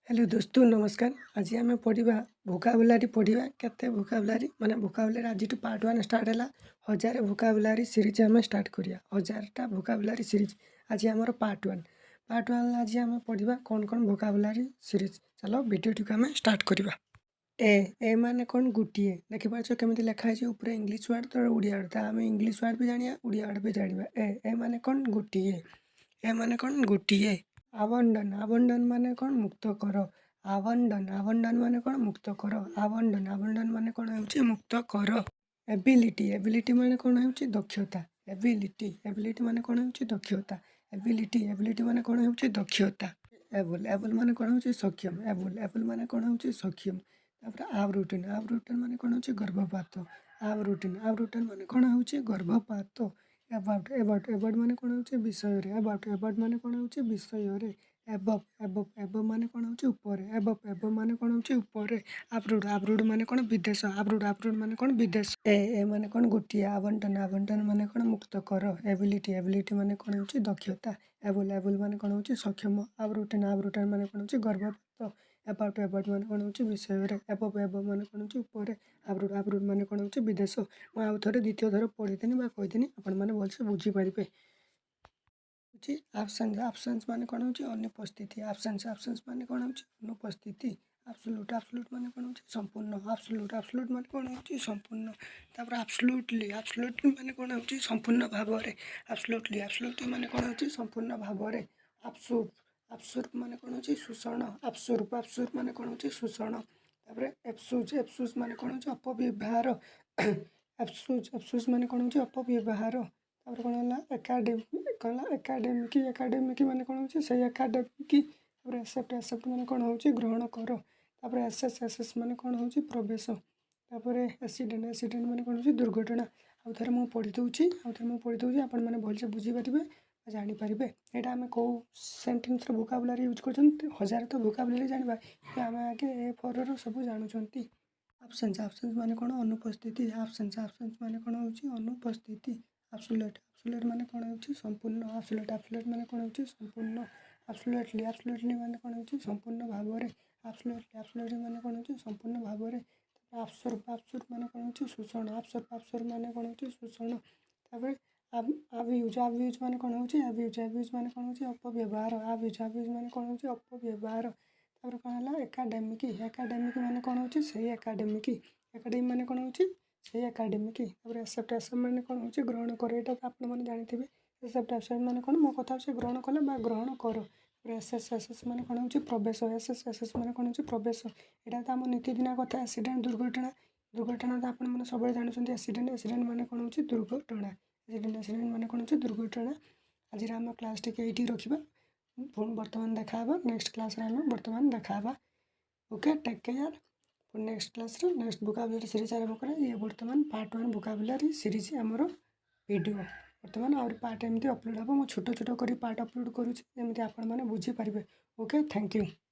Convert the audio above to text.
Hello ଦୋସ୍ତ, ନମସ୍କାର। ଆଜି ଆମେ ପଢ଼ିବା ଭୋକାବୁଲାରୀ। ପଢ଼ିବା କେତେ ଭୋକାବୁଲାରୀ, ମାନେ ଭୋକାବୁଲାରୀ ଆଜିଠୁ ପାର୍ଟ ୱାନ୍ ଷ୍ଟାର୍ଟ ହେଲା। 1000 ଭୋକାବୁଲାରୀ ସିରିଜ୍ ଆମେ ଷ୍ଟାର୍ଟ କରିବା। 1000ଟା ଭୋକାବୁଲାରୀ ସିରିଜ୍ ଆଜି ଆମର ପାର୍ଟ ୱାନ୍। ପାର୍ଟ ୱାନ୍ ଆଜି ଆମେ ପଢ଼ିବା କ'ଣ କ'ଣ ଭୋକାବୁଲାରୀ ସିରିଜ୍। ଚାଲ, ଭିଡ଼ିଓଟିକୁ ଆମେ ଷ୍ଟାର୍ଟ କରିବା। ଏ। ଏ ମାନେ କ'ଣ? ଗୋଟିଏ। ଦେଖିପାରୁଛ କେମିତି ଲେଖା ହେଇଛି? ଉପରେ ଇଂଲିଶ ୱାର୍ଡ଼ ତ ଓଡ଼ିଆ ୱାର୍ଡ଼। ତ ଆମେ ଇଂଲିଶ ୱାର୍ଡ଼ ବି ଜାଣିବା, ଓଡ଼ିଆ ୱାର୍ଡ଼ ବି ଜାଣିବା। ଏ। ଏ ମାନେ କ'ଣ? ଗୋଟିଏ। ଏ ମାନେ କ'ଣ? ଗୋଟିଏ। ଆବଣ୍ଡନ। ଆବଣ୍ଡନ ମାନେ କ'ଣ? ମୁକ୍ତ କର। ଆବଣ୍ଡନ। ଆବଣ୍ଡନ ମାନେ କ'ଣ? ମୁକ୍ତ କର। ଆବଣ୍ଡନ। ଆବଣ୍ଡନ ମାନେ କ'ଣ ହେଉଛି? ମୁକ୍ତ କର। ଏବିଲିଟି। ଏବିଲିଟି ମାନେ କ'ଣ ହେଉଛି? ଦକ୍ଷତା। ଏବିଲିଟି। ଏବିଲିଟି ମାନେ କ'ଣ ହେଉଛି? ଦକ୍ଷତା। ଏବିଲିଟି। ଏବିଲିଟି ମାନେ କ'ଣ ହେଉଛି? ଦକ୍ଷତା। ଏବଲ୍। ଏବଲ୍ ମାନେ କ'ଣ ହେଉଛି? ସକ୍ଷମ। ଏବଲ୍। ଏବଲ୍ ମାନେ କ'ଣ ହେଉଛି? ସକ୍ଷମ। ତାପରେ ଆବର୍ସନ୍। ଆବର୍ସନ୍ ମାନେ କ'ଣ ହେଉଛି? ଗର୍ଭପାତ। ଆବର୍ସନ୍। ଆବର୍ସନ୍ ମାନେ କ'ଣ ହେଉଛି? ଗର୍ଭପାତ। ଏବାଉଟ୍। ଏବାଉଟ୍। ଏବାଉଟ୍ ମାନେ କ'ଣ ହେଉଛି? ବିଷୟରେ। ଏବାଉଟ୍। ଏବାଉଟ୍ ମାନେ କ'ଣ ହେଉଛି? ବିଷୟରେ। ଏବଭ୍। ଏବଭ୍। ଏବଭ୍ ମାନେ କ'ଣ ହେଉଛି? ଉପରେ। ଏବଭ୍। ଏବଭ୍ ମାନେ କ'ଣ ହେଉଛି? ଉପରେ। ଆବ୍ରୋଡ଼। ଆବ୍ରୋଡ଼ ମାନେ କ'ଣ? ବିଦେଶ। ଆବ୍ରୋଡ଼। ଆବ୍ରୋଡ଼ ମାନେ କ'ଣ? ବିଦେଶ। ଏ। ଏ ମାନେ କ'ଣ? ଗୋଟିଏ। ଆବଣ୍ଟନ। ଆବଣ୍ଟନ ମାନେ କ'ଣ? ମୁକ୍ତ କର। ଏବିଲିଟି। ଏବିଲିଟି ମାନେ କ'ଣ ହେଉଛି? ଦକ୍ଷତା। ଏବଲ୍। ଏବଲ୍ ମାନେ କ'ଣ ହେଉଛି? ସକ୍ଷମ। ଆବର୍ସନ୍। ଆବର୍ସନ୍ ମାନେ କ'ଣ ହେଉଛି? ଗର୍ଭପାତ। ଏବାଉଟ୍। ଏବାଉଟ୍ ମାନେ କ'ଣ ହେଉଛି? ବିଷୟରେ। ଏବଭ୍। ଏବଭ୍ ମାନେ କ'ଣ ହେଉଛି? ଉପରେ। ଆବ୍ରୋଡ଼। ଆବ୍ରୋଡ଼ ମାନେ କ'ଣ ହେଉଛି? ବିଦେଶ। ମୁଁ ଆଉ ଥରେ ଦ୍ୱିତୀୟ ଥର ପଢ଼ିଦେନି ବା କହିଦେନି, ଆପଣମାନେ ଭଲସେ ବୁଝିପାରିବେ। ହେଉଛି ଆବସେନ୍ସ। ଆବସେନ୍ସ ମାନେ କ'ଣ ହେଉଛି? ଅନୁପସ୍ଥିତି। ଆବସେନ୍ସ। ଆବସେନ୍ସ ମାନେ କ'ଣ ହେଉଛି? ଅନୁପସ୍ଥିତି। ଆବସୋଲ୍ୟୁଟ୍। ଆବସୋଲ୍ୟୁଟ୍ ମାନେ କ'ଣ ହେଉଛି? ସମ୍ପୂର୍ଣ୍ଣ। ଆବସୋଲ୍ୟୁଟ୍। ଆବସୋଲ୍ୟୁଟ୍ ମାନେ କ'ଣ ହେଉଛି? ସମ୍ପୂର୍ଣ୍ଣ। ତାପରେ ଆବସୋଲ୍ୟୁଟଲି। ଆବସୋଲ୍ୟୁଟଲି ମାନେ କ'ଣ ହେଉଛି? ସମ୍ପୂର୍ଣ୍ଣ ଭାବରେ। ଆବସୋଲ୍ୟୁଟଲି। ଆବସୋଲ୍ୟୁଟଲି ମାନେ କ'ଣ ହେଉଛି? ସମ୍ପୂର୍ଣ୍ଣ ଭାବରେ। ଆବସର୍ବ। ଆବସର୍ବ ମାନେ କ'ଣ ହେଉଛି? ଶୋଷଣ। ଆବସର୍ବ। ଆବସର୍ବ ମାନେ କ'ଣ ହେଉଛି? ଶୋଷଣ। ତାପରେ ଏବ୍ୟୁଜ୍। ଏବ୍ୟୁଜ୍ ମାନେ କ'ଣ ହେଉଛି? ଅପବ୍ୟବହାର। ଏବ୍ୟୁଜ୍। ଏବ୍ୟୁଜ୍ ମାନେ କ'ଣ ହେଉଛି? ଅପବ୍ୟବହାର। ତାପରେ କ'ଣ ହେଲା? ଏକାଡେମି। କ'ଣ ହେଲା? ଏକାଡେମିକ୍। ଏକାଡେମିକ୍ ମାନେ କ'ଣ ହେଉଛି? ସେଇ ଏକାଡେମିକ୍। ତାପରେ ଆକ୍ସେପ୍ଟ। ଆକ୍ସେପ୍ଟ ମାନେ କ'ଣ ହେଉଛି? ଗ୍ରହଣ କର। ତାପରେ ଆକ୍ସେସ୍। ଆକ୍ସେସ୍ ମାନେ କ'ଣ ହେଉଛି? ପ୍ରବେଶ। ତାପରେ ଆକ୍ସିଡେଣ୍ଟ। ଆକ୍ସିଡେଣ୍ଟ ମାନେ କ'ଣ ହେଉଛି? ଦୁର୍ଘଟଣା। ଆଉ ଥରେ ମୁଁ ପଢ଼ି ଦେଉଛି। ଆଉ ଥରେ ମୁଁ ପଢ଼ି ଦେଉଛି, ଆପଣମାନେ ଭଲସେ ବୁଝିପାରିବେ ବା ଜାଣିପାରିବେ। ଏଇଟା ଆମେ କେଉଁ ସେଣ୍ଟେନ୍ସର ଭୋକାବୁଲାରୀ ୟୁଜ୍ କରୁଛନ୍ତି? 1000 ତ ଭୋକାବୁଲାରୀ ଜାଣିବା, ଆମେ ଆଗେ ଏ ଫରର ସବୁ ଜାଣୁଛନ୍ତି। ଆବସେନ୍ସ। ଆବସେନ୍ସ ମାନେ କ'ଣ? ଅନୁପସ୍ଥିତି। ଆବସେନ୍ସ। ଆବସେନ୍ସ ମାନେ କ'ଣ ହେଉଛି? ଅନୁପସ୍ଥିତି। ଆବସୋଲ୍ୟୁଟ୍। ଆବସୋଲ୍ୟୁଟ୍ ମାନେ କ'ଣ ହେଉଛି? ସମ୍ପୂର୍ଣ୍ଣ। ଆବସୋଲ୍ୟୁଟ୍। ଆବସୋଲ୍ୟୁଟ୍ ମାନେ କ'ଣ ହେଉଛି? ସମ୍ପୂର୍ଣ୍ଣ। ଆବସୋଲ୍ୟୁଟଲି। ଆବସୋଲ୍ୟୁଟଲି ମାନେ କ'ଣ ହେଉଛି? ସମ୍ପୂର୍ଣ୍ଣ ଭାବରେ। ଆବସୋଲ୍ୟୁଟଲି। ଆବସୋଲ୍ୟୁଟଲି ମାନେ କ'ଣ ହେଉଛି? ସମ୍ପୂର୍ଣ୍ଣ ଭାବରେ। ତାପରେ ଆବସର୍ବ। ଆବସର୍ବ ମାନେ କ'ଣ ହେଉଛି? ଶୋଷଣ। ଆବସର୍ବ। ଆବସର୍ବ ମାନେ କ'ଣ ହେଉଛି? ଶୋଷଣ। ତାପରେ ଆବ୍ୟୁଜ୍। ଆବ୍ୟୁଜ୍ ମାନେ କ'ଣ ହେଉଛି? ଆବ୍ୟୁଜ୍। ଆବ୍ୟୁଜ୍ ମାନେ କ'ଣ ହେଉଛି? ଅପବ୍ୟବହାର। ଆବ୍ୟୁଜ୍। ଆବ୍ୟୁଜ୍ ମାନେ କ'ଣ ହେଉଛି? ଅପବ୍ୟବହାର। ତାପରେ କ'ଣ ହେଲା? ଏକାଡେମିକ୍। ଏକାଡେମିକ୍ ମାନେ କ'ଣ ହେଉଛି? ସେଇ ଏକାଡେମିକ୍। ଏକାଡେମିକ୍ ମାନେ କ'ଣ ହେଉଛି? ସେଇ ଏକାଡେମିକ୍। ତାପରେ ଆକ୍ସେପ୍ଟ। ଆକ୍ସେପ୍ଟ ମାନେ କ'ଣ ହେଉଛି? ଗ୍ରହଣ କର। ଏଇଟା ତ ଆପଣମାନେ ଜାଣିଥିବେ। ଆକ୍ସେପ୍ଟ। ଆକ୍ସେପ୍ଟ ମାନେ କ'ଣ? ମୋ କଥା ହେଉଛି ଗ୍ରହଣ କଲେ ବା ଗ୍ରହଣ କର। ତାପରେ ଆକ୍ସେସ୍। ଆକ୍ସେସ୍ ମାନେ କ'ଣ ହେଉଛି? ପ୍ରବେଶ। ଆକ୍ସେସ୍। ଆକ୍ସେସ୍ ମାନେ କ'ଣ ହେଉଛି? ପ୍ରବେଶ। ଏଇଟା ତ ଆମ ନୀତିଦିନିଆ କଥା। ଆକ୍ସିଡେଣ୍ଟ, ଦୁର୍ଘଟଣା। ଦୁର୍ଘଟଣା ତ ଆପଣମାନେ ସବୁବେଳେ ଜାଣୁଛନ୍ତି। ଆକ୍ସିଡେଣ୍ଟ। ଆକ୍ସିଡେଣ୍ଟ ମାନେ କ'ଣ ହେଉଛି? ଦୁର୍ଘଟଣା। ଆକ୍ସିଡେଣ୍ଟ। ଆକ୍ସିଡେଣ୍ଟ ମାନେ କ'ଣ ହେଉଛି? ଦୁର୍ଘଟଣା। ଆଜିର ଆମ କ୍ଲାସ୍ ଟିକେ ଏଇଠି ରଖିବା। ପୁଣି ବର୍ତ୍ତମାନ ଦେଖା ହେବ ନେକ୍ସଟ କ୍ଲାସ୍ରେ। ଆମେ ବର୍ତ୍ତମାନ ଦେଖା ହେବା। Okay, take care. ପୁଣି ନେକ୍ସଟ କ୍ଲାସ୍ରେ ନେକ୍ସଟ ଭୋକାବୁଲାରୀ ସିରିଜ୍ ଆରମ୍ଭ କରିବା। ଇଏ ବର୍ତ୍ତମାନ ପାର୍ଟ ୱାନ୍ ଭୋକାବୁଲାରୀ ସିରିଜ୍ ଆମର ଭିଡ଼ିଓ। ବର୍ତ୍ତମାନ ଆହୁରି ପାର୍ଟ ଏମିତି ଅପଲୋଡ଼ ହେବ। ମୁଁ ଛୋଟ ଛୋଟ କରି ପାର୍ଟ ଅପଲୋଡ଼ କରୁଛି, ଯେମିତି ଆପଣମାନେ ବୁଝିପାରିବେ। Okay, thank you.